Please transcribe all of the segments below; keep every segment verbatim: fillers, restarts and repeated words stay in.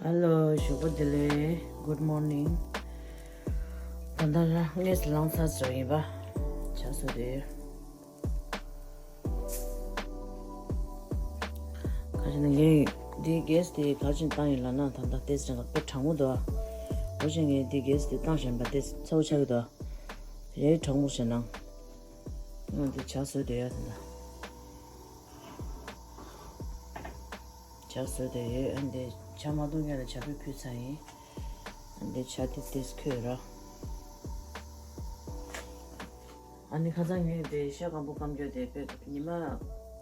ཧེ་ལོ། ཞོགས་པ་བདེ་ལེགས། Good morning། ད་ལྟ་ལ་ངས་ལངས་ཚར་ཙམ་ཡིན་པ། ཇ་བཟོས་ཏེ་ཡོད། ག་རེ་ཟེར་ན་ངས་འདི་གེ་སི་དེ་ག་རེ་བྱས་ནས་བཏང་ཡིན་ལབ་ན། ད་ལྟ་ཏོག་ཙམ་དཔེ་གྲང་མོ་འདུག་འོ་བྱས་ངས་འདི་གེ་སི་དེ་བཏང་བཞག་ཡིན་པ། ཏོག་ཙམ་ཚ་པོ་ཆགས་ཀྱི་འདུག་རེད། གྲང་མོ་བྱས་ན། ང་འདི་ཇ་བཟོས་ཏེ་ཡོད། ད་ལྟ་ཇ་བཟོས་ཏེ་ཡོད། ཨ་འདི་ཇ་མ་འཐུང་སྔོན་ལ་ཇ་ཕུད་ཕུད་ཚར་ཡིན། ཨ་འདི་ཇ་དེ་ཏོག་ཙམ་ཁོལ་ར། ཨ་ནི་ཁ་སང་ངས་དེ་ཤ་སྐམ་པོ་སྐམ་རྒྱུ་དེ་དཔེ་ཉི་མ།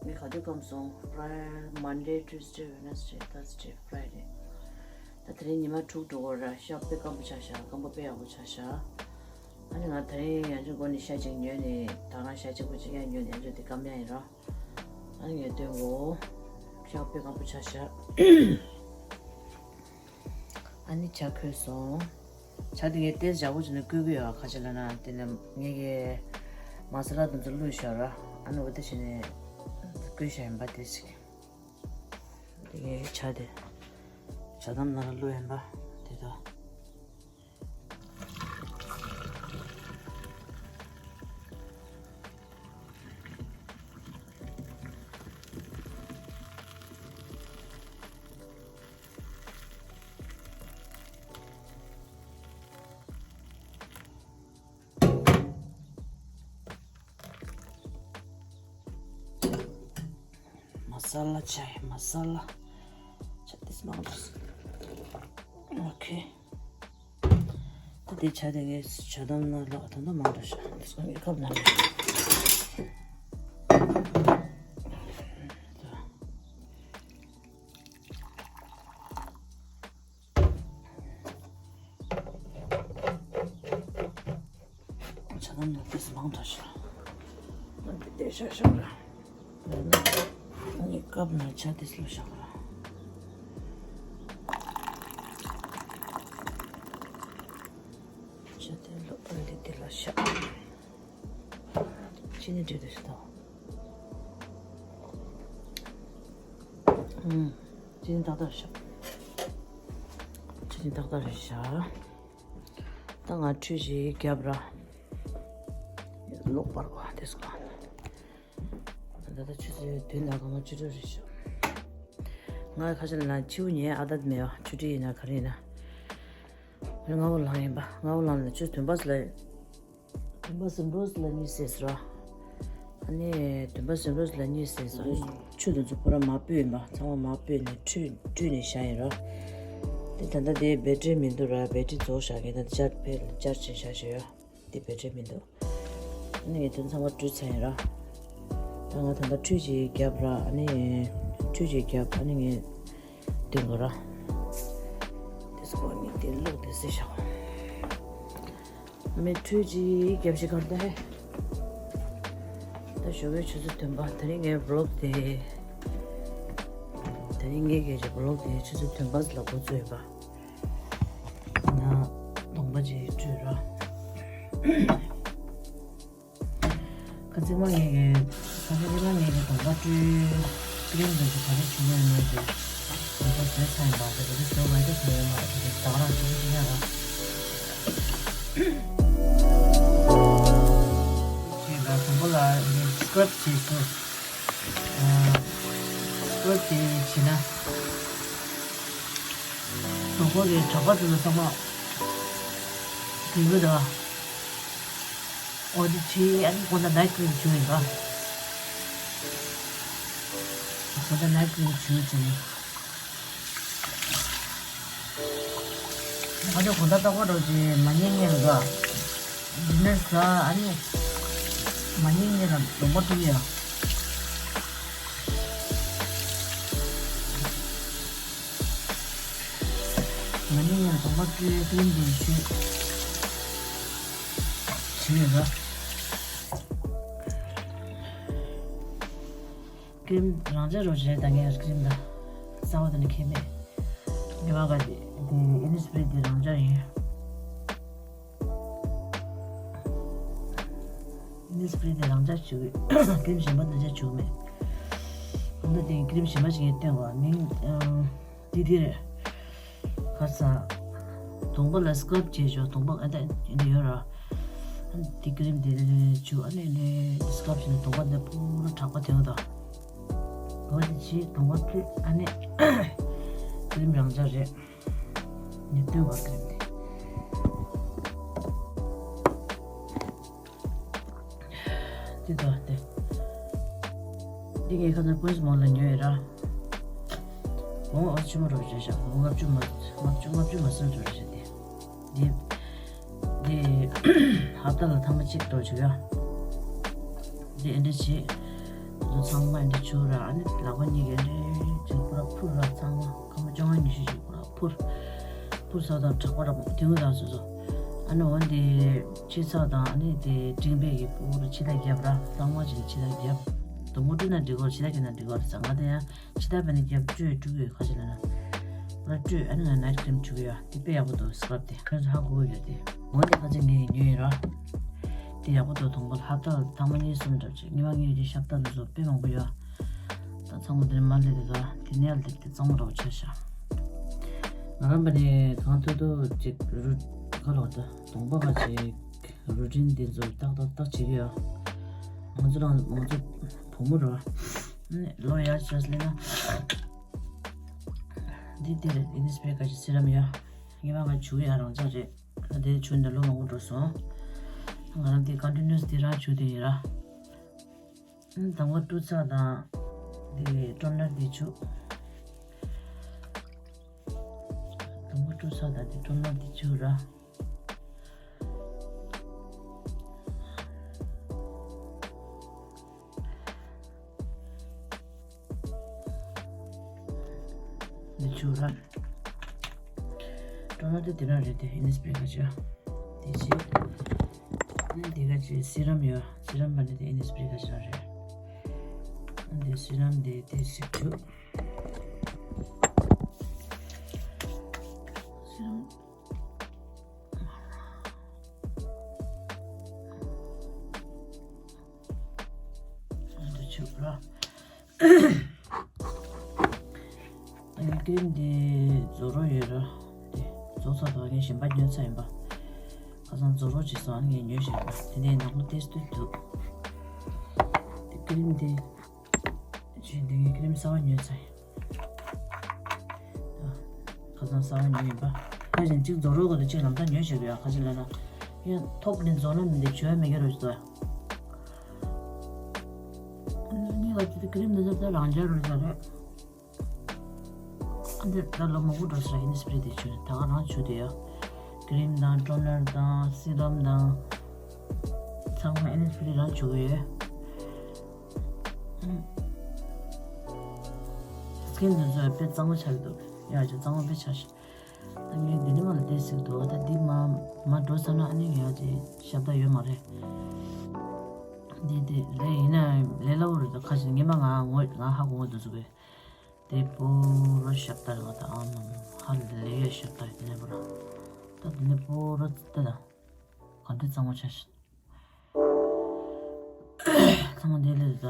ངས་ག་དུས་སྐམ་སོང་། Friday, Monday, Tuesday, Wednesday, Thursday, Friday། ད་དེ་རིང་ཉི་མ་དྲུག་འགྲོ་གི་རེད། ཤ་དཔེ་སྐམ་པོ་ཆགས་ཤག་སྐམ་པོ་དཔེ་ཡག་པོ་ཆགས་ཤག་ཨ་ནི་ང་དེ་རིང་ཡང་ཅིག་མགོ་ནས་ཤ་གཅིག་ཉོས་ནས། ད་ག་ཤ་གཅིག་པོ་གཅིག་ཡང་ཉོས་ནས་ཡང་ཅིག་དེ་སྐམ་ཡག་ཡིན་ར། ཨ་ནི་ངས་སྟོན་གོ། ཤ་དཔེ་སྐམ་པོ་ཆགས་ཤག་ཨ་ནི་ཇ་ཁོལ་སོང་། ཇ་དེ་ངས་ཏོག་ཙམ་ཡག་པོ་བྱས་ནས་བསྐོལ་གྱི་ཡོད། ག་རེ་བྱས་ལབ་ན་དེ་ནས་ངས་ཀྱི་མ་ས་ལ་དེ་ཚོ་བླུགས་བཞག་ར། ཨ་ནི་འོ་དེ་བྱས་ནས་བསྐོལ་བཞག་ཡིན་པ། དེ་ཞིག་དེ་ངས་ཇ་དེ་ཇ་དམ་ནང་ལ་བླུགས་ཡིན་པ། དེ་དག་མ་ས་ལ་ཇ་ཡི་མ་ས་ལ། ཇ་ཏོག་ཙམ་མང་དྲགས། ཨོ་ཁེ། ད་དེ་ཇ་དེ་ངས་ཇ་དམ་ནང་བླུགས། ད་དུང་མང་དྲགས་ཤག་དེ་ཚོ་ངས་ཁབ་ནང་བླུགས། ཇ་དམ་ནང་ཏོག་ཙམ་མང་དྲགས་ཤག་འདི་བསྡད་བཞག་ཤག་ར། ཨ་ནི་ཀབ་ནང་ཇ་ཏོག་ཙམ་བླུགས་བཞག་ར། ཇ་དེ་བླུགས། འདི་འདི་ལ་བཞག་ཅི་ནི་འདྲེ་དུ་ཞིག་དང་། ཨུམ། ཅི་ནི་ཏག་ཏག་བཞག་ཅི་ནི་ཏག་ཏག་རེད་བཞག་ད་ང་ཁྲུས་ཅིག་རྒྱབ་ར། ལོག་པར་གོ་དེ་སོང་། ད་ལྟ་ཆུ་ཚོད་བདུན་དང་སྐར་མ་བཅུ་དྲུག་རེད་ཤག་ང་ཁ་ཤས་ལ་ཆུ་བོ་ཉལ་ཨ་དད་མེད་པ། ཆུ་ཁྲི་ཡིན་ན་ག་རེ་ཡིན་ན། སྔ་བོ་ལངས་ཡིན་པ། སྔ་བོ་ལངས་ནས་ཆུ་ཚོད་བདུན་པ་ཙམ་ལ། བདུན་པ་ཟིན་འགྲོ་ཙམ་ལ་གཉིད་སད་ར། ཨ་ནི་བདུན་པ་ཟིན་འགྲོ་ཙམ་ལ་གཉིད་སད་སོང་། ཆུ་དེ་ཚོ་ཕོ་ར་མ་སྤོས་ཡིན་པ། ཚང་མ་མ་སྤོས་ནས་ཁྲུས་བཀྲུས་ནས་བཞག་ཡིན་ར། དེ་ད་ལྟ་དེ་བེ་ཊི་རི་མི་འདུག་ར། བེ་ཊི་རི་རྫོགས་བཞག་གི། ད་ཅར་ཕེ་ལ་ཅར་བྱས་བཞག་བཞག་ཡོད། དེ་བེ་ཊི་རི་མི་འདུག་ཨ་ནི་ངས་དོན་ཚང་མ་བཀྲུས་ཚར་ཡིན་ར། ད་ང་ད་ལྟ་ཁྲུས་ཅིག་རྒྱབ་ར། ཨ་ནི་ཁྲུས་ཅིག་རྒྱབ། ཨ་ནི་ངས་སྟོན་དགོས་ར། དེ་སོ་ངས་དེ་བླུགས་དེ་སེ་བཞག་མི་ཁྲུས་ཅིག་རྒྱབ་ཤིག་གར་ད་ཧེ། ད་ཞོགས་པའི་ཆུ་ཚོད་བདུན་པ། དེ་རིང་ངའི་བི་ལོག་དེ། དེ་རིང་ངའི་སྐད་ཆ་བི་ལོག་དེ་ཆུ་ཚོད་བདུན་པ་ལ་འགོ་བཙུགས་ཡིན་པ། ང་གདོང་པ་ཅིག་བཀྲུས་ར། ཁ་ཚིག་མ་ངེད་ཀྱི། ཁ་ཚིག་མ་ངེད་ཀྱི་གདོང་པ་བཀྲུས། ཀི་རིམ་འདི་ཚོ་ག་རེ་བྱུང་ཡོད་མེད་ཀྱི། གདོང་པ་བཟོས་ཚར་ཡིན་པ། དེ་ཚོ་བཟོས་མ་ཐུབ་བཟོས་ཡོད་མ་རེད། དེ་ཚོ་ད་ག་རང་བྱེད་ཀྱི་ཡིན་ན་ར། ཁྱེད་ལ་དང་པོ་ལ་སི་ཀྲབ་བྱེད་དགོས། སི་ཀྲབ་བྱེད་བྱེད་ན། གདོང་པ་གི་གྲགས་པ་དེ་ཚོ་ཚང་མ་འགྲིག་གི་འདུག་འོ་དེ་བྱས། ཨ་ནི་དགོང་དག་ནའིཊ་ཀི་རིམ་བྱུགས་ཡིན་པ། དགོང་དག་ནའིཊ་ཀི་རིམ་བྱུགས་བྱས་ནས། ང་ཚོ་དགོང་དག་རྟག་པར་རོགས་ཀྱིས་མ་ཉལ་སྔོན་ལ་ཌི་ནར་ཟ། ཨ་ནི་མ་ཉལ་སྔོན་ལ་གདོང་པ་བཀྲུ་ཡ། མ་ཉལ་སྔོན་ལ་གདོང་པ་བཀྲུས། ཀི་རིམ་དེ་བྱུགས་བྱས་ཡོད་ར། ཀི་རིམ་རང་འཇགས་རོ་བྱས་དང་། ངས་ཀི་རིམ་དང་གསར་པ་དང་ནི་ཁྱད་མེད། ངས་མ་ག་དེ་དེ་ཨིན་ནི་སི་པི་རི་དེ་རང་འཇགས་ཡིན། ཨིན་ནི་སི་པི་རི་དེ་རང་འཇགས་བྱུགས། ཀི་རིམ་གཞན་པ་རང་འཇགས་བྱུགས་མེད། ཨ་ནི་དེ་ཀི་རིམ་གཞན་པ་ཞིག་ངས་སྟོན་གོ། མིང་ཨ་དེ་དེ་རེད། ཁ་ས། གདོང་པ་ལ་སི་ཀ་རབ་བྱས་ཆོག་གདོང་པ་ཨ་ད་འདི་ཡོད་ར། ཨ་འདི་ཀི་རིམ་འདི་བྱུག་ཨ་ནི་ནི་སི་ཀ་རབ་བྱས་ནས་གདོང་པ་འདི་ཕུར་དྲག་པ་དེ་འོ་ད། འོ་འདི་བྱས་གདོང་པ་ཕུར་ཨ་ནི་ཀི་རིམ་རང་འཇགས་རེད། ནི་སྟོན་བར་ཀི་རིམ་འདི། འདི་དོ་སྟེ། འདི་ངས་ཁ་སང་ཀུན་སྨོན་ལ་ཉོས་ཡོད་ར། འོང་ཨོ་ཆི་མོ་རོ་བྱས་ཤག་འོང་ལྔ་བཅུ་མ་ལྔ་བཅུ་ལྔ་བཅུ་མ་སོན་རོ་བྱས་ཏེ། འདི། འདི། ཧབ་ཏ་ལ་ཐེངས་མ་གཅིག་འགྲོ་བྱུག་ཡ། འདི་ཨེ་འདྲ་བྱས། འདི་ཚང་མ་ཨེ་འདྲ་བྱུག་ར་ཨ་ནི་ལག་པ་གཉིས་ཀྱི་ཨེ་འདྲ་བྱས་པུ་ར་ཕུར་ར་ཚང་མ་ཁ་མ་བཅོ་ལྔ་ཉི་ཤུ་ཞིག་པུ་ར་ཕུར། ཕུར་ས་དང་དྲག་པོ་ར་དེ་ངུ་དང་སོ་སོ། ཨ་ནི་འོན་ཏེ་ཕྱི་ཚགས་དང་ཨ་ནི་དེ་འབྲིང་པའི་གི་ཕུར་ཕྱི་ལ་རྒྱབ་ར་གཙང་མ་ཅིག་ཕྱི་ལ་རྒྱབ། དུམ་བུ་བཀྲུས་ན་འགྲིག་གོ་ཕྱི་ལ་རྒྱབ་ན་འགྲིག་གོ་ཟ་ང་དེ་ཡང་ཕྱི་ལ་བས་ནི་རྒྱབ་བཀྲུས་བཀྲུས་གི་ཁ་ཅིག་ལ་ན། ཕུར་བཀྲུས་ཨ་ནི་ང་ནའིཊ་ཀི་རིམ་བྱུག་གི་ཡོད་དེ་དཔེ་ཡག་པོ་འདུག་སི་ཀ་རབ་དེ་ཁྱོད་ཚོ་ཧ་གོ་གི་ཡོད་དེ། འོན་ཏེ་ཁ་ཅིག་ངས་ཉོས་ཡིན་ར། དེ་ཡག་པོ་འདུག་དུམ་བུ་ལ་ཧབ་ཏ་ཐེངས་མ་གཉིས་གསུམ་འགྲོ་ཅིག་ཉི་མ་གཉིས་ཀྱི་ཞབས་ཏ་འདི་ཚོ་དཔེ་མང་པོ་ཡོད། ད་ཚང་མ་འདིར་མ་སླེབས་དེ་ད་དེ་ནས་སླེབས་དེ་གཙང་མ་རོགས་བྱས་ཤག་ང་རང་པ་ནས་གང་ཐུབ་ཐུབ་ཅིག་རུ་ཁ་ལོག་ད་གདོང་པ་ཁ་ཅིག་རུ་ཊིན་འདི་ཚོ་ཏག་ཏག་ཏག་བྱེད་ཀྱི་ཡོད། ང་ཚོ་རང་ང་ཚོ་བུ་མོ་རེད་བ། ལོ་ཡར་ཆགས་སླེབས་ན། འདི་འདིར་ཨིན་སི་པེ་ཁ་ཅིག་སི་རམ་ཡོད། ངས་མ་ང་བྱུག་ཡ་རང་ཅག་རེད། ད་དེ་བྱུག་ནས་ལོ་མང་པོ་འགྲོ་སོང་། ང་རང་དེ་ཀོན་ཊི་ནུ་ཨས་དེ་རང་བྱུག་དེ་ཡིན་ར། དང་པོ་བཀྲུ་ཚར་དང་། འདི་ཊོ་ནར་འདི་བྱུག་དང་པོ་བཀྲུ་ཚར་དང་འདི་ཊོ་ནར་འདི་བྱུག་ར། འདི་བྱུག་ར། ཊོ་ནར་དེ་འདི་རང་རེད་དེ་ཨིན་སི་པེ་ཁ་ཅིག་ཡ། དེ་བྱས། ཨ་ནི་འདི་ག་ཅིག་སི་རམ་ཡོད། སི་རམ་པ་ནི་དེ་ཨིན་སི་པེ་ཁ་ཅིག་རང་རེད། ཨ་ནི་སི་རམ་དེ་དེ་ཞིག་བྱུག་སི་རམ། ཨ་ནི་བྱུག་ར། ཨ་ནི་ཀི་རིམ་འདི་རྫོགས་རོགས་ཡོད་ར། དེ་རྫོགས་ཚར་དུས་ངས་གཞན་པ་ཉོས་ཚར་ཡིན་པ། ཁ་སང་རྫོགས་རོགས་བྱས་སོང་ཨ་ནི་ངས་ཉོས་བཞག་ཡིན་པ་དེ་ནས་ནང་ལོ་ཏེས་ཏུས་འདུག་དེ་ཀི་རིམ་འདི། ཅེས་འདི་ངས་ཀི་རིམ་གསར་བ་ཉོས་ཚར་ཡིན། ཁ་སང་གསར་བ་ཉོས་ཡིན་པ། ཁ་ཅིག་གཅིག་རྫོགས་རོགས་ག་དུས་གཅིག་ལམ་སང་ཉོས་བཞག་གི་ཡོད་ཁ་ཅིག་ལ་ན། ཡང་ཐོབ་ནི་རྫོགས་ན་མི་འདི་བྱོས་མི་དགེ་རོ་ཞིག་འདུག་ཨ། ནི་ལ་དེ་ཀི་རིམ་འདི་ཚོ་ད་རང་འཇགས་རོ་ཞིག་རེད། འདི་ད་ལོ་མང་པོ་འགྲོ་ས་ཡིན་སི་པེ་རེ་དེ་བྱུག་ད་ག་རང་བྱུག་དེ་ཡོད། ཀི་རིམ་དང་ཊོ་ནར་དང་སི་རམ་དང་། ཚང་མ་ཨེ་ནི་སི་པེ་རེ་རང་བྱུག་ཡོད། སི་ཀིན་དེ་ཚོ་དཔེ་གཙང་མ་ཆགས་ཀྱི་འདུག་ཡ་ཅིག་གཙང་མ་དཔེ་ཆགས་ཤག་ད་ངས་འདི་ནི་མ་ལ་བལྟས་ཟིག་འདུག་ད་འདི་མ་མ་འགྲོ་ས་ན་ཨ་ནི་ཡ་ཅིག་ཞབས་ད་ཡོད་མ་རེད། འདི་འདི་ལས་ཡིན་ན་ལས་སླ་བོ་རེད་ད་ཁ་ཤས་ངས་མ་ང་ངོ་ང་ཧ་གོ་ངོ་འདུག་ཟུག་གི་དེ་པོ་རོ་ཞབས་ད་རེད་ད་ཨ་མ་ཧ་ལས་ཡ་ཞབས་ད་དེ་ནས་པོ་ར་ད་འདི་ནི་པོ་རོ་ད་ད་ག་འདི་གཙང་མ་ཆགས་ཤག་ཚང་མ་འདི་ལས་ད།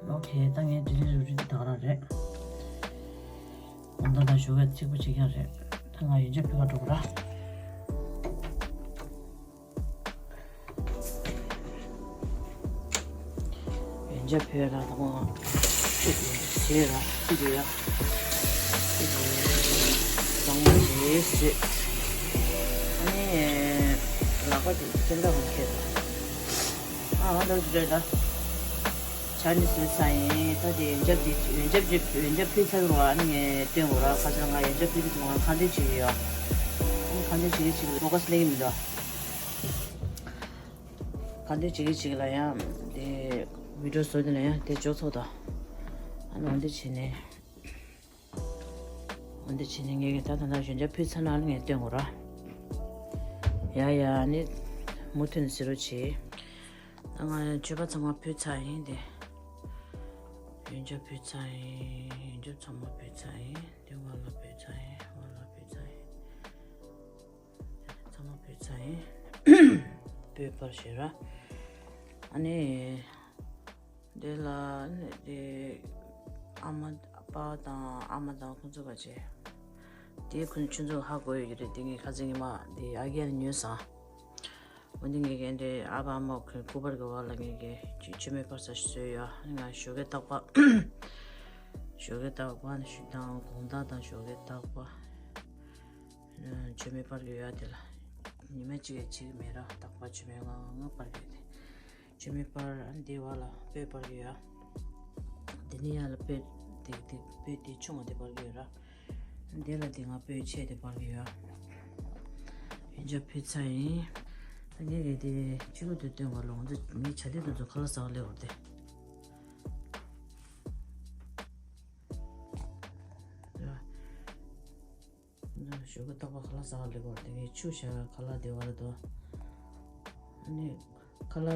ཨོ་ཁེ་ད་ངས་འདི་རེ་རུ་རི་ད་ག་རང་རེད། འོ་ད་ད་ཞོགས་ཀས་གཅིག་པུ་བྱེད་ཀྱང་རེད། ད་ང་ཡོན་ཆབ་ཕུད་ག་འགྲོ་གི་ར། ཡོན་ཆབ་ཕུད་ར་ད་ང་ཅིག་བྱེད་ར་ཅིག་ཡ། ཅིག་ཡ། གཙང་མ་བྱེད་ཟེར། ཨ་ནི་ལག་པ་དེ་སེམས་ཐག་མི་ཁེལ་ད། ཨ་ཨ་ད་རེད་ད། ཇ་ནི་བཟོས་ཚར་ཡིན། ད་དེ་ཡོན་ཆབ་དེ་ཡོན་ཆབ་ཅིག་ཡོན་ཆབ་ཕུལ་ཚར་རོ་ཨ་ནི་ངས་སྟོན་དགོས་ར་ཁ་ཆེ་ང་ཡོན་ཆབ་ཕུལ་དུས་ང་ཁ་འདོན་བྱེད་ཀྱི་ཡོད། ཨ་ནི་ཁ་འདོན་བྱེད་ཀྱི་ཅིག་ལ་ཕོ་ཁ་སི་ལེན་གྱི་མི་འདུག་ཁ་འདོན་བྱེད་ཀྱི་ཅིག་ལ་ཡང་དེ་བི་ཌིའོ་བཟོ་དེ་ལ་ཡང་དེ་འཇོག་ཚོགས་དང་། ཨ་ནི་འོན་ཏེ་བྱས་ནས། འོན་ཏེ་བྱས་ནས་ངས་ད་ད་ད་ཡོན་ཆབ་ཕུལ་ཚར་ན་ཨ་ནི་ངས་སྟོན་དགོས་ར། ཡ་ཡ་ཨ་ནི་མུ་མཐུད་ནས་ཟེར་རོགས་བྱེད། ད་ང་མཆོད་པ་ཚང་མ་ཕུལ་ཚར་ཡིན་ཏེ། ཡོན་ཆབ་ཕུལ་ཚར་ཡིན། ཡོན་ཆབ་ཚང་མ་ཕུལ་ཚར་ཡིན། དེ་ཝ་ལ་ཕུལ་ཚར་ཡིན། ཝ་ལ་ཕུལ་ཚར་ཡིན། ཚང་མ་ཕུལ་ཚར་ཡིན། ཕུལ་པར་ཞུ་ར། ཨ་ནི། དེ་ལ་ནི་དེ་ཨ་མ་པ་དང་ཨ་མ་དང་ཁོང་ཚོ་བ་ཅེ། དེ་ཁོང་ཆུ་ཚོད་ཧ་གོ་ཡོད་ཀྱི་རེད། དེ་ངས་ཁ་སང་ཉི་མ་དེ་ཨ་རྒན་ཉོས་སོང་། འོ་དེ་ངས་གན་དེ་ཨ་ཕ་ཨ་མ་ཁོང་སྐུ་པར་གྱི་བར་ལ་ངས་གན་ཅིག་མཆོད་མེ་སྤར་ས་ཞིག་བཟོས་ཡོད། ང་ཞོགས་ཀའི་རྟག་པར། ཞོགས་ཀའི་རྟག་པར་ཞུ་དང་དགོང་དག་དང་ཞོགས་ཀའི་རྟག་པར། མཆོད་མེ་སྤར་གྱི་ཡོད་དེ་ལ། ཉི་མ་གཅིག་ཡང་བྱེད་ཀྱི་མེད་ར། རྟག་པར་མཆོད་མེ་ང་ང་སྤར་གྱི་ཡོད་དེ། མཆོད་མེ་སྤར། ཨ་ནི་དེའི་བར་ལ་སྤོས་སྤར་གྱི་ཡོད། དེ་ནས་ཡར་ལ་སྤོས་དེ་དེ་སྤོས་དེ་ཆུང་བ་དེ་སྤར་གྱི་ཡོད་ར། ཨ་ནི་དེ་ལ་དེ་ང་སྤོས་ཆེ་དེ་སྤར་གྱི་ཡོད། ཡོན་ཆབ་ཕུལ་ཚར་ཡིན། ད་ངས་གི་དེ་ཕྱི་ལོགས་དེ་སྟོན་ག་ལོ། ང་ཚོ་མི་བྱ་དེ་དེ་ཚོ་ཁ་ལག་ཟ་ག་སླེབས་པ་རེད་དེ། ཞོགས་ཀ་རྟག་པར་ཁ་ལག་ཟ་ག་སླེབས་པ་རེད་དེ། ངས་ཆུ་བཞག་ཁ་ལག་དེ་བ་ལ་དོ། ཨ་ནི། ཁ་ལག་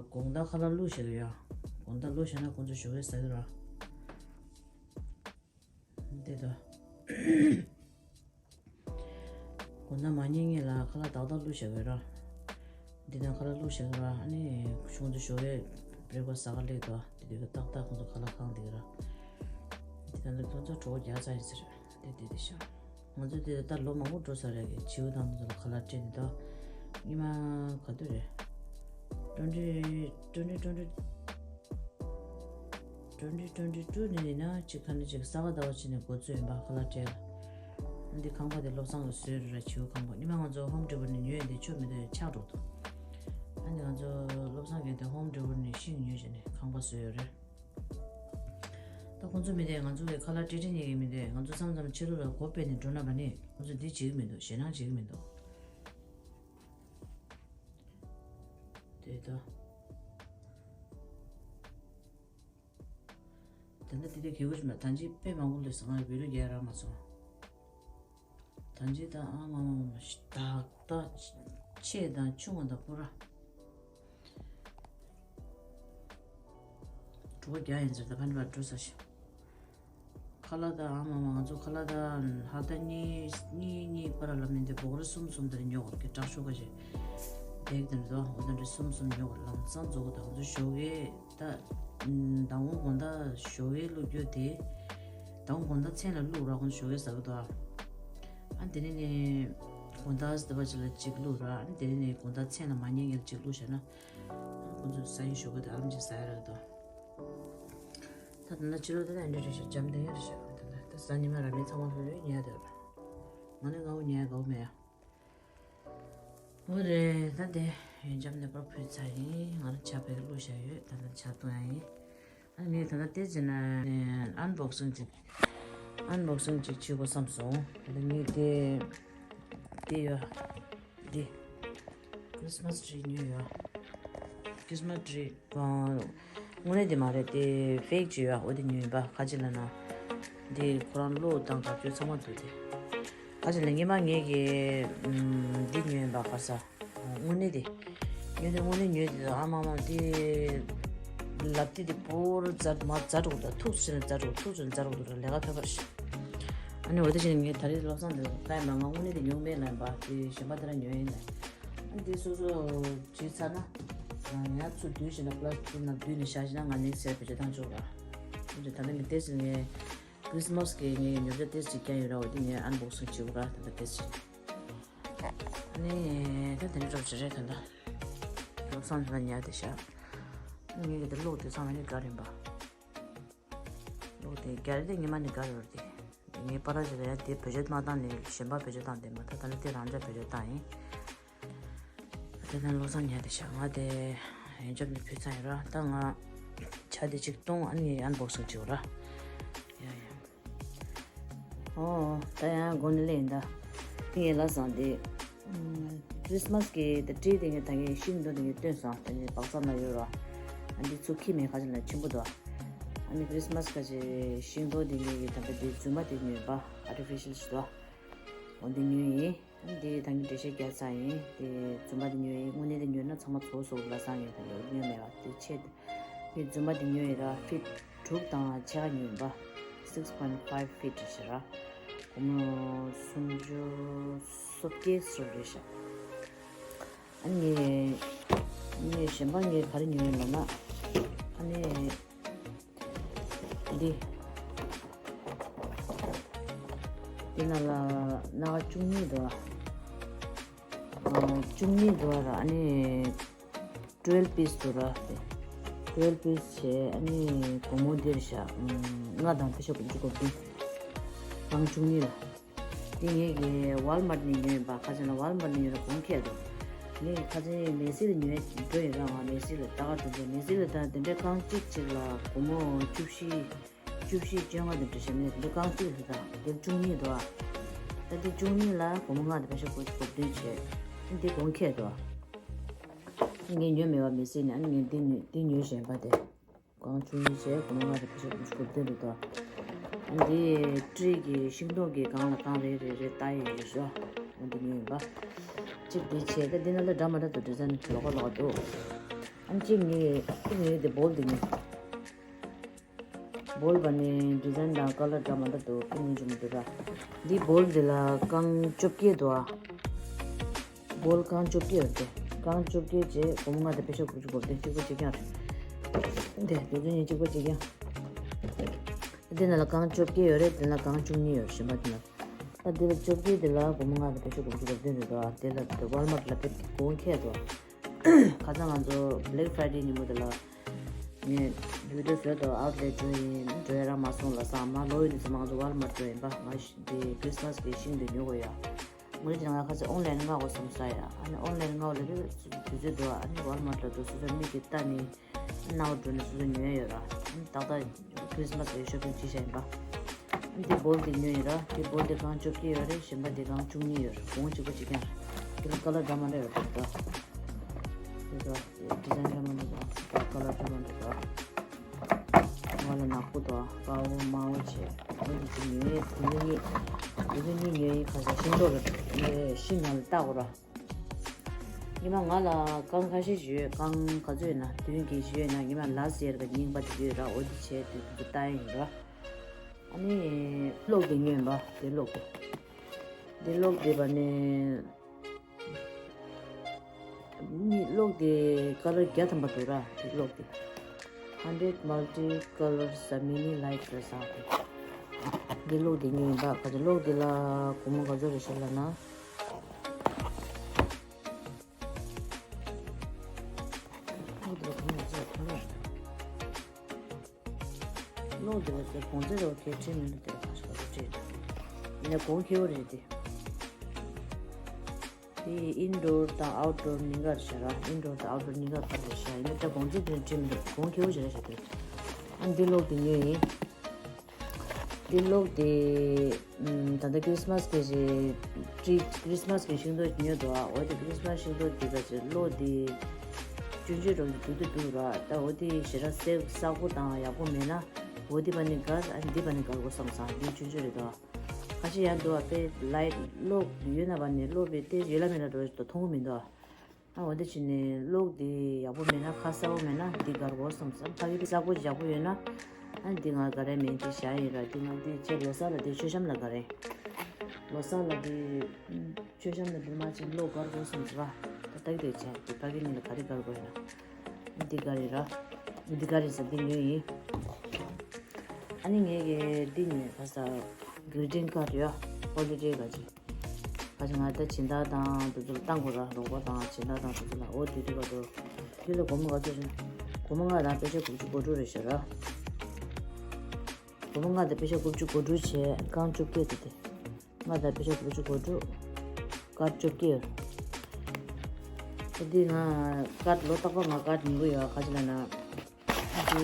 དགོང་དག་ཁ་ལག་བླུགས་བཞག་གི་ཡོད། དགོང་དག་བླུགས་བཞག་ན་ཁོང་ཚོ་ཞོགས་ཀས་ཟ་གི་ར། འདི་ལྟ། དགོང་དག་མ་ཉལ་སྔོན་ལ་ཁ་ལག་ཏག་ཏག་བླུགས་བཞག་གི་ར། འདི་དང་ཁ་ལག་བླུགས་བཞག་གི་ར། ཨ་ནི་ཁོང་ཚོ་ཞོགས་ཀས་བྷི་རེག་ཕ་སི་ཟ་ག་སླེབས་དོ། དེ་དུས་ཏག་ཏག་ཁོང་ཚོ་ཁ་ལག་ཁང་བསྡད་གི་ར། འདི་དང་ཁོང་ཚོ་གྲོད་ཁོག་རྒྱགས་ཚར་ཡིན་ཟེར། དེ་དེ་དེ་ཤ། ང་ཚོ་དེ་ད་ལོ་མང་པོ་འགྲོ་ས་རེད་གི། བྱིའུ་དང་དེ་ཚོ་ལ་ཁ་ལག་སྤྲད་ནས་ད། སྔོན་མ་ག་དུས་རེད། twenty twenty twenty twenty twenty two ནས་ཡིན་ན་ཅིག་ཁ་ན་ཅིག་ས་ག་ཟླ་བ་ཕྱི་ནས་འགོ་བཙུགས་ཡིན་པ། ཁ་ལག་སྤྲད་ལ། འདི་ཁང་པ་དེ་བློ་བཟང་གིས་བཟོས་རེད་ར། བྱིའུ་ཁང་པ། སྔོན་མ་ང་ཚོ་ཧོམ་ཌེ་པོ་ནས་ཉོས་ཡོད། འདི་ཆོ་མི་འདུག་ཆག་འགྲོ་འདུག་ཨ་ནི་ང་ཚོ་བློ་བཟང་གིས་དེ་ཧོམ་ཌེ་པོ་ནས་ཤིང་ཉོས་བྱས་ནས་ཁང་པ་བཟོས་ཡོད་རེད། ད་ཁོང་ཚོ་མི་དེ་ང་ཚོ་གི་ཁ་ལག་སྤྲད་སྤྲད་ཉེ་གི་མི་དེ། ང་ཚོ་མཚམས་མཚམས་ཕྱི་ལོགས་ལ་སྒོ་ཕྱེ་ནས་འགྲོ་ན་བ་ནི་ཁོང་ཚོ་འདི་བྱེད་ཀྱི་མི་འདུག་ཞེད་སྣང་བྱེད་ཀྱི་མི་འདུག་དེ་ད། དེ་འདྲ་དེ་འདྲ་གི་གུ་ཞིག་མ། ཐང་ཆེན་དཔེ་མང་པོ་སླེབས་སོང་། ང་བི་ལོ་རྒྱག་རག་མ་སོང་། ཐང་ཆེན་དང་ཨ་མ་མ་མ་ཞིག་ཏག་ཏག་ཆེ་དང་ཆུང་བ་དང་པོ་ར། གྲོད་ཁོག་རྒྱགས་ཡིན་ཟེར། ད་ཕན་པ་འགྲོ་ས་ཞིག་ཁ་ལག་ད་ཨ་མ་མ་ང་ཚོ་ཁ་ལག་ད་ཧ་ད་གཉིས་གཉིས་གཉིས་པ་ར་ལ་མིན་ཏེ་སྒོར་གསུམ་གསུམ་དེ་ཉོ་དགོས་ཀྱི། དྲག་ཤོས་ཀ་ཞིག་བེག་དེ་འདྲ་འོ་དེ་འདྲ་གསུམ་གསུམ་ཉོ་དགོས། ལམ་སང་རྫོགས་དགོས། ད་ང་ཚོ་ཞོགས་ཀས་ད་ཟླ་བ་དགོང་དག་ཞོགས་ཀས་བླུག་རྒྱུ་དེ། ཟླ་བ་དགོང་དག་མཚན་ལ་བླུག་ར། ཁོང་ཞོགས་ཀས་ཟ་གི་འདུག་ཨ་དེ་ནས་ནས་དགོང་དག་ཟླ་བ་གཅིག་ལ་གཅིག་བླུག་ར། ཨ་དེ་ནས་ནས་དགོང་དག་མཚན་ལ་མ་ཉལ་སྔོན་ལ་གཅིག་བླུག་བཞག་ན། ཁོང་ཚོ་ས་ཡི་ཞོགས་ཀས་དེ་ཨ་ལམ་ཅིག་ཟ་ཡ་རག་གི་འདུག་ད་ད་ལྟ་ཕྱི་ལོགས་དེ་ད་འདྲ་རེད་ཤག་འཇམ་ཐིང་ངེ་རེད་ཤག་ད་ལྟ་ད་གཟའ་ཉི་མ་ར་མི་ཚང་མ་ལྷོད་ལྷོད་ཉལ་བསྡད་ར། ང་ནི་ང་འུ་ཉལ་དགའ་བོ་མེད་ཡ། འོ་རེད། ད་དེ་ཡོན་ཆབ་ནས་པར་ཕུལ་ཚར་ཡིན། ང་རང་ཇ་ཕེབས་བླུགས་བཞག་ཡོད། ད་ལྟ་ཇ་བཏུང་ཡ་ཡིན། ཨ་ངས་ད་ལྟ་དེ་ཟེར་ན་ཨན་བོག་སིང་ཅིག་ཨན་བོག་སིང་ཅིག་བྱེད་དགོས་བསམ་སོང་། ད་ལྟ་ངས་དེ་དེ་ཡོད། འདི་ཁྲི་སི་མ་སི་ཊི་རི་ཉོས་ཡོད། ཁྲི་སི་མ་སི་ཊི་རི་དངོས་གནས་དེ་མ་རེད། དེ་ཕེག་ཅིག་ཡོད། འོ་དེ་ཉོས་ཡིན་པ། ཁ་ཅིག་ལ་ན་འདི་ཁོ་རང་གློག་དང་དག་ཆ་ཚང་མ་འདུག་དེ་ཁ་ཅིག་ལ་སྔོན་མ་ངས་ཀྱི་འདི་ཉོས་ཡིན་པ། ག་ས་དངོས་གནས་དེ་ཉོས་དེ་དངོས་གནས་ཉོས་དེ། ཨ་མ་མ་དེ་ལབ་དེ་དེ་པོར་ཛ་མ་ཛ་འགྲོ་འདུག་ཐུག་ཟེར་ན་ཛ་འགྲོ། ཐུག་ཟེར་ན་ཛ་འགྲོ་འདུག་ལས་ཀ་ཐོབ་པར་ཤི། ཨ་ནི་འོ་དེ་བཞིན་ངས་ད་རེས་བློ་བཟང་དེ་ལ་ཡིན་པ། ང་དངོས་གནས་དེ་ཉོ་མེད་ལ་ཡིན་པ། དེ་གཞན་པ་དེ་ར་ཉོ་ཡིན་ལ། ཨ་ནི་དེ་སོ་སོ་བྱས་ཚར་ན་ཡང་ཚུར་བསྡུས་བྱས་ན་པ་ལ་སི་ཊིག་ནང་བསྡུས་ནས་བཞག་བྱས་ན་ང་ནེག་སི་ཡར་བེད་སྤྱོད་བཏང་ཆོག་ར། ཨ་ནི་ད་ལྟ་ངས་དེ་ཟེར་ངས་ཁྲི་སི་མ་སི་ཀྱི་ངའི་ཉོ་ཆ་དེ་ཅིག་ཀྱང་ཡོད་ར། འོ་དེ་ངས་ཨན་བོག་སིང་བྱེད་དགོས་ར། ད་ལྟ་དེ་ཅིག་ཨ་ནི་ད་དེ་འདྲ་འདྲ་པོ་ཅིག་རེད། ད་ལྟ་བློ་བཟང་ད་ལྟ་ཉལ་བསྡད་ཤག་ཨ་ནི་ངས་གི་དེ་གློག་དེ་ཚང་མ་ནི་དགའ་རེད་པ། གློག་དེ་རྒྱ་རེད་དེ། ཉི་མ་ནི་དགའ་རེད་དེ། ངའི་པ་ར་ཅིག་ལ་ཡང་དེ་བེད་སྤྱོད་མ་བཏང་ནས་གཞན་པ་བེད་སྤྱོད་བཏང་བསྡད་མ། ད་ད་ལྟ་དེ་རང་འཇགས་བེད་སྤྱོད་བཏང་ཡིན། དེ་ནས་བློ་བཟང་ཉལ་བསྡད་ཤག་ང་དེ་ཡོན་ཆབ་ནི་ཕུལ་ཚར་ཡིན་ར། ད་ང་ཇ་དེ་ཅིག་བཏུང་། ཨ་ནི་ཨན་བོག་སིང་བྱེད་དགོས་ར། ཡ་ཡ། ཨོ་ད་ཡང་མགོ་ནས་ལེན་ད། ངས་ལབ་སོང་དེ། ཁྲི་སི་མ་སི་ཀྱི་དེ་ཊི་རི་དེ་ངས་ད་ངས་ཤིང་སྡོང་དེ་ངས་བཏོན་སོང་། ད་ངས་སྦག་སའི་ནང་ཡོད་ར། ཨ་འདི་ཚུར་འཁྱེར་མེད། ཁ་ཅིག་ལ་ཆེན་པོ་འདུག་ཨ་ནི་ཁྲི་སི་མ་སི་ཁ་ཅིག་ཤིང་སྡོང་དེ་ངས་ཀྱི་ད་ལྟ་དེ་རྫུན་མ་དེ་ཉོས་པ། ཨར་ཊི་ཕི་ཤལ་ཞིག་འདུག་འོ་འདི་ཉོས་ཡིན། ཨ་ནི་དེ་ད་ངས་འགྲེལ་བཤད་རྒྱག་ཚར་ཡིན། དེ་རྫུན་མ་དེ་ཉོས་ཡིན། དངོས་གནས་དེ་ཉོས་ན་ཚང་མ་ཚོ་སོགས་ལ་སང་ཡོད། ད་ཡོད་ཉོས་མེད་པ་དེ་ཆེད་དེ་རྫུན་མ་དེ་ཉོས་ཡིན་ར། ཕིཊ་དྲུག་དང་ཕྱེད་ཀ་ཉོས་ཡིན་པ། six point five feet ཞེས་ར། སྒོར་མོ་སུམ་ཅུ་སོ་བརྒྱད་སོ་རེད་ཤག་ཨ་ནི་ངས་གཞན་པ་ངས་ག་རེ་ཉོས་ཡིན་ལབ་ན། ཨ་ནི་འདི། དེ་ནང་ལ་སྣ་ཁ་བཅུ་གཉིས་འདུག་ཨ། བཅུ་གཉིས་འདུག་ཨ། ར་ཨ་ནི་twelve piece འདུག་ར། དེ་twelve piece བྱས། ཨ་ནི་སྒོར་མོ་འདིར་བཞག་ལྔ་དང་པེ་ཤ་དགུ་བཅུ་གོ་བདུན། གང་བཅུ་གཉིས་ལ། འདི་ངེད་ཀྱི་ཝལ་མར་ནས་ཉོས་ཡིན་པ། ཁ་ཆེ་ན་ཝལ་མར་ནས་ཉོས་ན་གོང་ཁེ་འདུག་ངས་ཁ་ཆེ་མེ་སི་ལ་ཉོས་འགྲོ་ཡིན་ར། ང་མེ་སི་ལ་ད་ག་འགྲོ་འགྲོ་མེ་སི་ལ་ད་དེ་འདྲའི་རྐང་གཅིག་གཅིག་ལ་སྒོར་མོ་བཅུ་བཞི། བཅུ་བཞི་བཅོ་ལྔ་དེ་འདྲ་བྱས་ནས་འདི་རྐང་གཅིག་ལ་ད་འདིར་བཅུ་གཉིས་འདུག་ཨ། ད་འདི་བཅུ་གཉིས་ལ་སྒོར་མོ་ལྔ་དང་པེ་ཤ་དགུ་བཅུ་གོ་བདུན་བྱས། འདི་གོང་ཁེ་འདུག་ཨ། ངས་ཉོས་མེད་པ་མེ་སི་ནས། ཨ་ནི་ངས་འདི་ཉོས། འདི་ཉོས་བཞིན་པ་དེ། གང་བཅུ་གཉིས་བྱས་སྒོར་མོ་ལྔ་དང་པེ་ཤ་དགུ་བཅུ་གོ་བདུན་རེད་དོ། ཨ་འདི་ཊི་རི་གི་ཤིང་ཏོག་གི་སྒང་ལ་རྐང་རེ་རེ་རེ་བཏགས་ཡོད་རེད་ཤོ། ཨ་འདི་ཉོས་ཡིན་པ། གཅིག་འདི་བྱས། ད་འདི་ནང་ལ་འདྲ་མ་འདྲ་འདུག་ཌི་ཛའིན་ལོགས་ཀ་ལོགས་ཀ་འདུག་ཨ་གཅིག་ངས་ཨ་ངས་དེ་བོལ་འདི་ཉོས། བོལ་བ་ནས་ཌི་ཛའིན་དང་ཀ་ལར་འདྲ་མ་འདྲ་འདུག་ཨ་ཉོས་བྱུང་འདུག་ར། འདི་བོལ་འདི་ལ་རྐང་བཅོ་བརྒྱད་འདུག་ཨ། བོལ་རྐང་བཅོ་བརྒྱད་ཡོད་དེ། རྐང་བཅོ་བརྒྱད་བྱས་སྒོར་མོ་ལྔ་དང་པེ་ཤ་དགུ་བཅུ་གོ་བདུན། གཅིག་པ་གཅིག་རྐྱང་རེད། དེ་དེ་ཚོ་གཉིས་གཅིག་པ་གཅིག་རྐྱང་། དེ་ནང་ལ་རྐང་བཅོ་བརྒྱད་ཡོད་རེད། དེ་ནང་རྐང་བཅུ་གཉིས་ཡོད་རེད། གཞན་པ་དེ་ནང་། ད་དེ་ལ་བཅོ་བརྒྱད་དེ་ལ་སྒོར་མོ་ལྔ་དང་པེ་ཤ་དགུ་བཅུ་གོ་བདུན་རེད་དོ། དེ་ལ་དེ་ཝལ་མར་ལ་དཔེ་གོང་ཁེ་དོ། ཁ་སང་ང་ཚོ་Black Friday ཉིན་མོ་དེ་ལ་ངས་བི་ཌི་ཡོ་བཟོས་དོ། ཨའུཊ་ལེཊ་འགྲོ་ཡིན། འགྲོ་ཡ་རག་མ་སོང་ལབ་སོང་། མ་ལོ་ཡིན་ཙམ་ང་ཚོ་ཝལ་མར་འགྲོ་ཡིན་པ། ང་དེ་ཁྲི་སི་མ་སི་གི་ཤིང་དེ་ཉོ་དགོས་ཡ། ངོས་ཀྱི་ང་ཁ་ཚ་ཨོན་ལན་མངགས་དགོས་བསམ་ས་ཡ། ཨ་ནི་ཨོན་ལན་མངགས་ལས་དུས་ཚོད་འདུག་ཨ་ནི་ཝལ་མར་ལ་འགྲོ་སོ་སོ་མིག་གིས་ལྟ་ནི། ནང་འགྲོ་ནས་སོ་སོ་ཉོས་ཡོད་ར། ཨ་ནི་ཏག་ཏག་ཁྲི་སི་མ་སི་གི་ཤོ་པིང་བྱས་བཞག་ཡིན་པ། ཨ་ནི་དེ་བོལ་དེ་ཉོས་ཡིན་ར། དེ་བོལ་དེ་རྐང་བཅོ་བརྒྱད་ཡོད་རེད། གཞན་པ་དེ་རྐང་བཅུ་གཉིས་ཡོད་རེད། གོང་གཅིག་པ་གཅིག་རྐྱང་རེད། དེ་ལ་ཀ་ལར་འདྲ་མ་འདྲ་ཡོད་རེད་དོ། དེ་ཚོ་ཌི་ཛའིན་འདྲ་མ་འདྲ་དང་ཀ་ལར་འདྲ་མ་འདྲ་དང་། ང་ལ་ནག་པོ་དང་དཀར་པོ་དམར་པོ་བྱས། ཨ་ནི་དེ་ཉོས། དེ་ཉོས་ཉོས། དེ་ཉོས་ཉོས་ཉོས་ཡིན། ཁ་སང་ཤིང་ཏོག་ལ་ཤིང་ནང་ལ་བཏགས་དགོས་ར། ཉི་མ་ང་ལ་རྐང་ཁ་ཤས་ཤིག་ཡོད། རྐང་ག་ཚོད་ཡོད་ན་བདུན་བརྒྱད་ཞིག་ཡོད་ན། ཉི་མ་ལ་སི་ཡར་གི་རྙིང་པ་དེ་ཡོད་ར། འོ་དེ་བྱས་དེ་དེ་ལྟ་ཡིན་ར། ཨ་ནི་གློག་དེ་ཉོས་ཡིན་པ། དེ་གློག་དེ་དེ་གློག་དེ་བ་ནི་གློག་དེ་ཀ་ལར་བརྒྱ་ཐམ་པ་འདུག་ར། དེ་གློག་དེ་hundred multi colors mini light ཟེར་ས་དེ། དེ་གློག་དེ་ཉོས་ཡིན་པ། ག་ཚོད་གློག་དེ་ལ་སྒོར་མོ་ག་ཚོད་རེད་ཤག་ལབ་ན། གློག་དེ་ལ་དེ་གོང་ཚད་རོ་ཁའི་ཁྲིམས་མི་འདུག་དེ་ལ་ཁ་ཤས་ཁ་ཤས་ཡིན་ན་གོང་ཁེ་བོ་རེད་དེ། དེ་ཨིན་ཌོར་དང་ཨའུཊ་ཌོར་གཉིས་ཀར་བྱ་ར། ཨིན་ཌོར་དང་ཨའུཊ་ཌོར་གཉིས་ཀར་ཕར་རེད་ཤག་ཡིན་ན་ད་གོང་ཚད་དེ་ཁྲིམས་མི་འདུག་གོང་ཁེ་བོ་ཞིག་རེད་ཤག་དེ། ཨ་འདི་གློག་དེ་ཉོས་ཡིན། འདི་གློག་དེ་ད་ལྟ་ཁྲི་སི་མ་སི་གི་ཁྲི་ཁྲི་སི་མ་སི་གི་ཤིང་ཏོག་ཉོས་འདུག་འོ་དེ་ཁྲི་སི་མ་སི་ཤིང་ཏོག་དེ་ག་ཅིག་གློག་དེ་སྐྱོན་བརྗོད་རོགས་ཀྱི་འདུག་ཏུ་འདུག་ར། ད་འོ་དེ་ཞེ་དྲག་སེ་ས་ཁོ་དང་ཡག་པོ་མེད་ན་འོ་དེ་པ་ནི་གར། ཨ་འདི་པ་ནི་གར་དགོས་བསམ་སང་། འདི་སྐྱོན་བརྗོད་རེད་དོ། ཁ་ཤས་ཡང་འདུག་བ། དཔེ་ལའིཊ་གློག་ཡོད་ན་པ་ནི་གློག་པའི་ཏེ་ཡོད་ལ་མེད་ལ་འགྲོ་མཐོང་གི་མི་འདུག་ཨ་འོ་དེ་བྱས་ནས་གློག་དེ་ཡག་པོ་མེད་ན་ཁ་གསལ་པོ་མེད་ན་འདི་གར་གོ་བསམ་བསམ། ཕ་གི་དེ་གསལ་པོ་ཡག་པོ་ཡོད་ན་ཨ་འདི་ང་ག་རེ་མིན་དེ་བཞག་ཡིན་ར། འདི་ང་འདི་ཆེ་ལོ་གསར་ལ་དེ་མཆོད་བཤམས་ལ་ག་རེ། ལོ་གསར་ལ་དེ་མཆོད་བཤམས་ལ་འདི་མ་ཆེ་གློག་གར་གོ་བསམ་བསམ་ར། ད་ལྟ་གི་དེ་བྱས་དེ་ཕ་གི་ནི་ལ་ག་རེ་གར་གོ་ཡིན་ན་འདི་ག་རེ་ར། འདི་ག་རེ་ཟེར་འདི་ཉོས་ཡིན། ཨ་ནི་ངས་གི་འདི་ཉོས། ཁ་ས་གི་རི་ཊིང་ཀཱཌ་ཡོད། ཧོ་ལི་ཌེ་ག་ཅིག་ཁ་ཅིག་ང་ད་སྦྱིན་བདག་དང་དེ་ཚོ་ལ་བཏང་དགོས་ར། རོགས་པ་དང་སྦྱིན་བདག་དང་དེ་ཚོ་ལ། འོ་དེ་དུས་ག་དུ་དེ་ལ་སྒོར་མོ་ག་ཚོད་བྱུང་། སྒོར་མོ་ལྔ་དང་པེ་ཤ་དགུ་བཅུ་གོ་དྲུག་རེད་ཤག་ར། སྒོར་མོ་ལྔ་དང་པེ་ཤ་དགུ་བཅུ་གོ་དྲུག་བྱས་རྐང་བཅོ་བརྒྱད་དེ་དེ། ལྔ་དང་པེ་ཤ་དགུ་བཅུ་གོ་དྲུག་ཀཱཌ་བཅོ་བརྒྱད། ད་འདི་ང་ཀཱཌ་ལོ་རྟག་པར་ང་ཀཱཌ་ཉོ་གི་ཡོད། ག་ཅི་ལབ་ན། ཨ་ཅེ་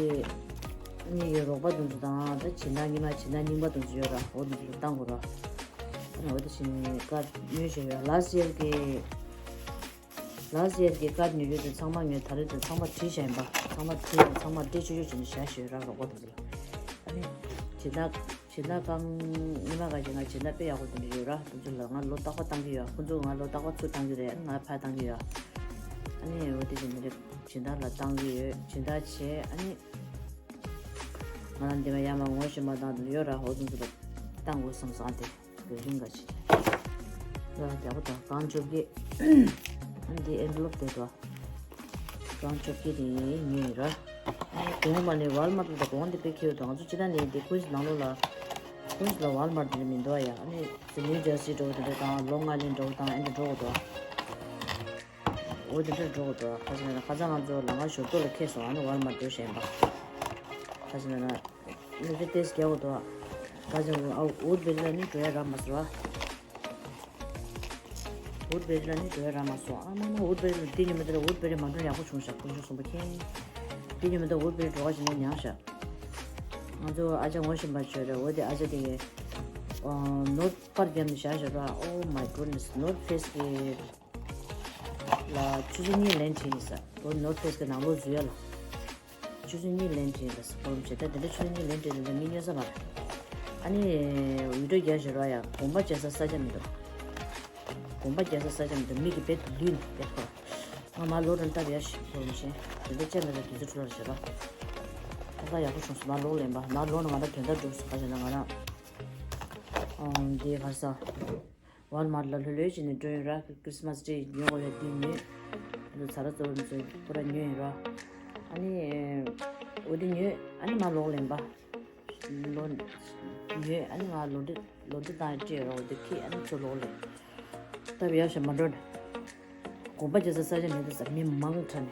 ངེད་ཀྱི་རོགས་པ་དེ་ཚོ་དང་ད་སྦྱིན་བདག་རྙིང་མ་སྦྱིན་བདག་རྙིང་པ་དེ་ཚོ་ཡོད་ར། འོ་དེ་ཚོ་བཏང་དགོས་ར། ཨ་ནི་འོ་དེ་བཞིན་ཀཱཌ་ཉོས་བཞག་ཡོད། ལ་སི་ཡར་གྱི་ལ་སི་ཡར་གྱི་ཀཱཌ་ཉོས་ཡོད་དེ་ཚང་མ་ངས་ད་རེས་དེ་ཚང་མ་བྲིས་བཞག་ཡིན་པ། ཚང་མ་བྲིས་ཚང་མ་འབྲི་ཆོག་ཆོག་བྱས་ནས་བཞག་བཞག་ཡོད་ར། རོགས་པ་དེ་ཚོ་ལ། ཨ་ནི་སྦྱིན་བདག་སྦྱིན་བདག་རྐང་རྙིང་མ་ག་ཅིག་ང་སྦྱིན་བདག་དཔེ་ཡག་པོ་དེ་འདྲ་ཡོད་ར། དེ་ཚོ་ལ་ང་ལོ་རྟག་པར་བཏང་གི་ཡོད། ཁོ་ཚོ་ང་ལོ་རྟག་པར་ཚུར་བཏང་གི་རེད། ང་ཕར་བཏང་གི་ཡོད། ཨ་ནི་འོ་དེ་བཞིན་དེ་འདྲ་སྦྱིན་བདག་ལ་བཏང་གི་ཡོད། སྦྱིན་བདག་བྱས། ཨ་ནི་ང་རང་འདི་མ་ཡར་མར་ངོ་ཤེས་མ་བཏང་དེ་ཡོད་ར། འོ་དེ་ཚོ་ལ་བཏང་དགོས་བསམ་སོང་། ཨ་དེ་དགོས་རིང་ག་ཅིག་ཡ་རྒྱག་པ་དང་རྐང་བཅོ་བརྒྱད། ཨ་ནི་འདི་ཨེན་བི་ལོབ་དེ་འདུག་རྐང་བཅོ་བརྒྱད་དེ་ཉོས་ཡིན་ར། ཨ་ནི་གོང་མ་ནས་ཝལ་མར་ཊ་ལ་གོང་དེ་དཔེ་ཁེ་ཡོད་དང་། ང་ཚོ་ཅི་ད་ནས་དེ་ཁོའི་ནང་ལོགས་ལ་ ཀུན་ལ་ཝལ་མར་དེ་འདྲ་མི་འདུག་ཡ། ཨ་ནི་ཟི་ལིང་ཇར་སི་འགྲོ་དེ་འདྲ་དང་ལོང་ཨའི་ལན་འགྲོ་དང་ཨེ་འདྲ་འགྲོ་དགོས་འདུག་འོ་དེ་འདྲ་འགྲོ་དགོས་འདུག་ཁ་ཅིག་ན་ཁ་སང་ང་ཚོ་ལམ་ཁ་ཞོར་ཐོག་ལ་འཁེལ་སོང་། ཨ་ནི་ཝལ་མར་འགྲོ་ཞེན་པ། ཁ་ཅིག་ན་ནི་དེ་ཏེས་རྒྱག་དགོས་འདུག་ཁ་ཅིག་ཨ་ཝུད་བེ་རི་ལ་ནི་འགྲོ་ཡ་རག་མ་སོང་། ཝུད་བེ་རི་ལ་ནི་འགྲོ་ཡ་རག་མ་སོང་། ཨ་མ་མ་ཝུད་བེ་རི་ལ་འདི་ཉི་མ་དེ་ལ་ཝུད་བེ་རི་མ་འགྲོ་ཡག་པོ་བྱུང་ཤག་དཀོན་མཆོག་གསུམ་པོ་མཁྱེན། འདི་ཉི་མ་དེ་ཝུད་བེ་རི་འགྲོ་ག་ཞིག་ནས་མྱངས་ཤག་ང་ཚོ་ཨ་ཅག་ངོ་ཤེས་པ་བྱོས་རེད། འོ་དེ་ཨ་ཅག་དེ་གི་ནོར་ཐ་པར་བརྒྱབ་ནས་བཞག་བཞག་ར། Oh my goodness, North Face་གི་ལ་ཆུ་ཚོད་གཉིས་ལན་ཁྲིད་ཡིན་ས། འོ་North Face་གི་ནང་ལོགས་འཛུལ་ཡ་ལ། ཆུ་ཚོད་གཉིས་ལན་ཁྲིད་ཡིན་ས་སྐོར་བྱེད། ད་དེ་འདྲ་ཆུ་ཚོད་གཉིས་ལན་ཁྲིད་དེ་འདྲ་མི་ཉོ་ས་མ་རེད། ཨ་ནི་ཝི་ཌི་ཡོ་རྒྱག་བཞག་ར་ཡ། གོམ་པ་རྒྱག་ས་ས་ཆ་མི་འདུག་གོམ་པ་རྒྱག་ས་ས་ཆ་མི་འདུག་མི་གི་བེད་དུ་ལུས་ནས་བེད་ཁོ། ང་མ་ལོག་རན་སྟབས་ཡ་ཞིག་བོར་མི་ཤེས། དེ་འདྲ་བྱས་མེད་ལ་དུས་ཚོད་འཕྲོ་བརླག་བྱེད་རོགས། ད་ལྟ་ཡག་པོ་བྱུང་སོང་། མ་ལོག་ལེན་པ། མ་ལོག་ན་ང་རང་དོན་དག་འགྲུབ་སོང་། ག་ཟེར་ན་ང་རང་ཨང་འདི་གར་ས་ཝལ་མར་ལ་ལྷོད་ལྷོད་བྱས་ནས་འགྲོ་ཡིན་ར། ཁྲིས་མས་ཊི་རི་ཉོ་དགོས་ཡ་འདི་ཉོས། འདི་ཚ་ར་གཙོ་བོ་ཚོ་པུ་ར་ཉོས་ཡིན་ར། ཨ་ནི་འོ་འདི་ཉོས། ཨ་ནི་མ་ལོག་ལེན་པ། ལོ་ཡོད། ཨ་ནི་ང་ལོ་འདྲི་ལོ་འདྲི་བཏང་ཡ་སྤྲད་རོགས་འདི་ཁྱི་ཨ་ནི་ཚུར་ལོག་ལེ། སྟབས་ཡག་ཤ་མ་འགྲོ་ནས། དགོན་པ་རྒྱ་ས་ས་ཆ་མེད་དུ་ས་མི་མང་དྲགས་ནས།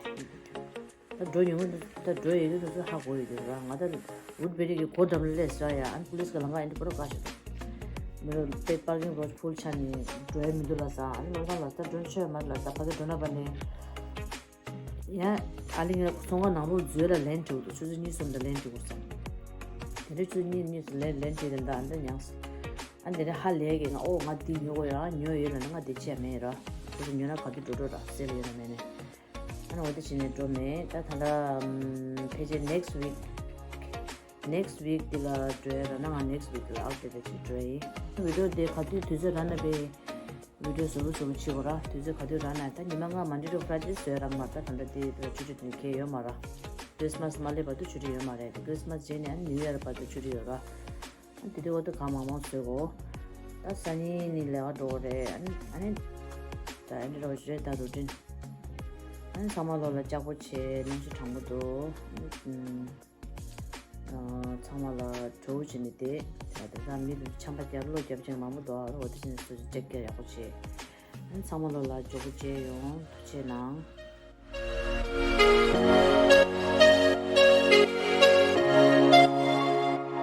ད་འགྲོ་ཡོང་གི་འདུག་ད་འགྲོ་ཡོད་ཀྱི་འདུག་ཚོ་ཧ་གོ་ཡོད་ཀྱི་ར། ང་ད་ཝུད་བེ་རི་གི་སྒོ་འགྲམ་ལ་སླེབས་ས་ཡ། ཨ་ནི་པུ་ལིས་གི་ལམ་ཁ་ཨེ་འདྲ་པོ་ར་བཀག་བཞག་འདུག་མི་རོ་པེ་པར་ཀིང་ལོ་ཕུལ་ཆགས་ནས་འགྲོ་ཡ་མི་འདུག་ལབ་ས། ཨ་ནི་ལམ་སང་ལབ་ས། ད་འགྲོ་ཆོད་མ་ལབ་ས། ཕ་གི་འགྲོ་ན་པ་ནས། ཡང་ཨ་ལི་ངའི་ཚོང་ཁང་ནང་ལོགས་འཛུལ་ལ་ལན་འགྲིག་འདུག་ཆུ་ཚོད་གཉིས་གསུམ་དུ་ལན་འགྲིག་དགོས་སམ། དེ་འདྲ་ཆུ་ཚོད་གཉིས་གཉིས་སུ་ལན་ལན་འགྲིག་རེད་འདུག་ཨ་འདྲ་མྱངས་སོང་། ཨ་འདི་རེད་ཧ་ལས་གི་ང་ཨོ་ང་འདི་ཉོ་དགོས་ཡོད། ཨ་ཉོ་ཡོད་ལ་ནི་ང་འདི་བྱས་མེད་ར། ཆུ་ཚོད་ཉོ་ན་ག་དུས་འགྲོ་འགྲོ་ར་སེ་ལ་ཡོད་ན་མེད་ནས། ཨ་ནི་འོ་དེ་བྱས་ནས་འགྲོ་མེད། ད་ད་ལྟ་ཕལ་ཆེར་next week next week་འདི་ལ་འགྲོ་ཡ་ར་ན། ང་next week་འདི་ལ་ཨ་དེ་དེ་ཅིག་འགྲོ་ཡ་ཡིན། བི་ཌི་ཡོ་དེ་ག་དུས་དུས་ཚོད་རག་ན་པའི། བི་ཌི་ཡོ་བཟོ་རུ་བཟོ་རུ་བྱེད་དགོས་ར། དུས་ཚོད་ག་དུས་རག་ན། ད་ཉི་མ་ལྔ་མ་འདྲི་རུ་ཕ་ར་ཏི་བཟོས་རག་མ། ད་ད་ལྟ་དེ་ཆུ་ཆུ་དེ་ཁེལ་ཡོད་མ་ར། ཁྲིས་མས་མ་སླེབས་བར་དུ་ཆུ་ཊི་ཡོད་མ་རེད། ཁྲིས་མས་རྗེས་ནས་ཨ་ནི་ནིའུ་ཡར་བར་དུ་ཆུ་ཊི་ཡོད་ར། ཨ་དེ་དུས་འོ་དུ་གང་མང་མང་བཟོས་གོ། ད་སང་ཉིན་ནི་ལས་ཀ་འགྲོ་གི་རེད། ཨ་ནི་ཨ་ནི་ད་ཨ་ནི་རོ་རེད་ད་རུ་ཊིན། ཨ་ནི་ཚང་མ་ལོ་ལ་ལྕགས་པོ་བྱས། གནམ་གཤིས་གྲང་པོ་འདུག་ཨ་ནི་ཨ། ཚང་མ་ལ་བྲོ་བོ་བྱས་ནས་བསྡད། ད་དེང་སང་མི་ལ་ཆམ་པ་རྒྱབ་གློ་རྒྱབ་ཅན་མང་པོ་འདུག་འོ་དེ་བྱས་ནས་སོ་སོ་ཅེག་ཀེར་ཡག་པོ་བྱེད། ཨ་ནི་ཚང་མ་ལོ་ལ་མགྱོགས་པོ་མཇལ་ཡོང་། ཐུགས་རྗེ་གནང་།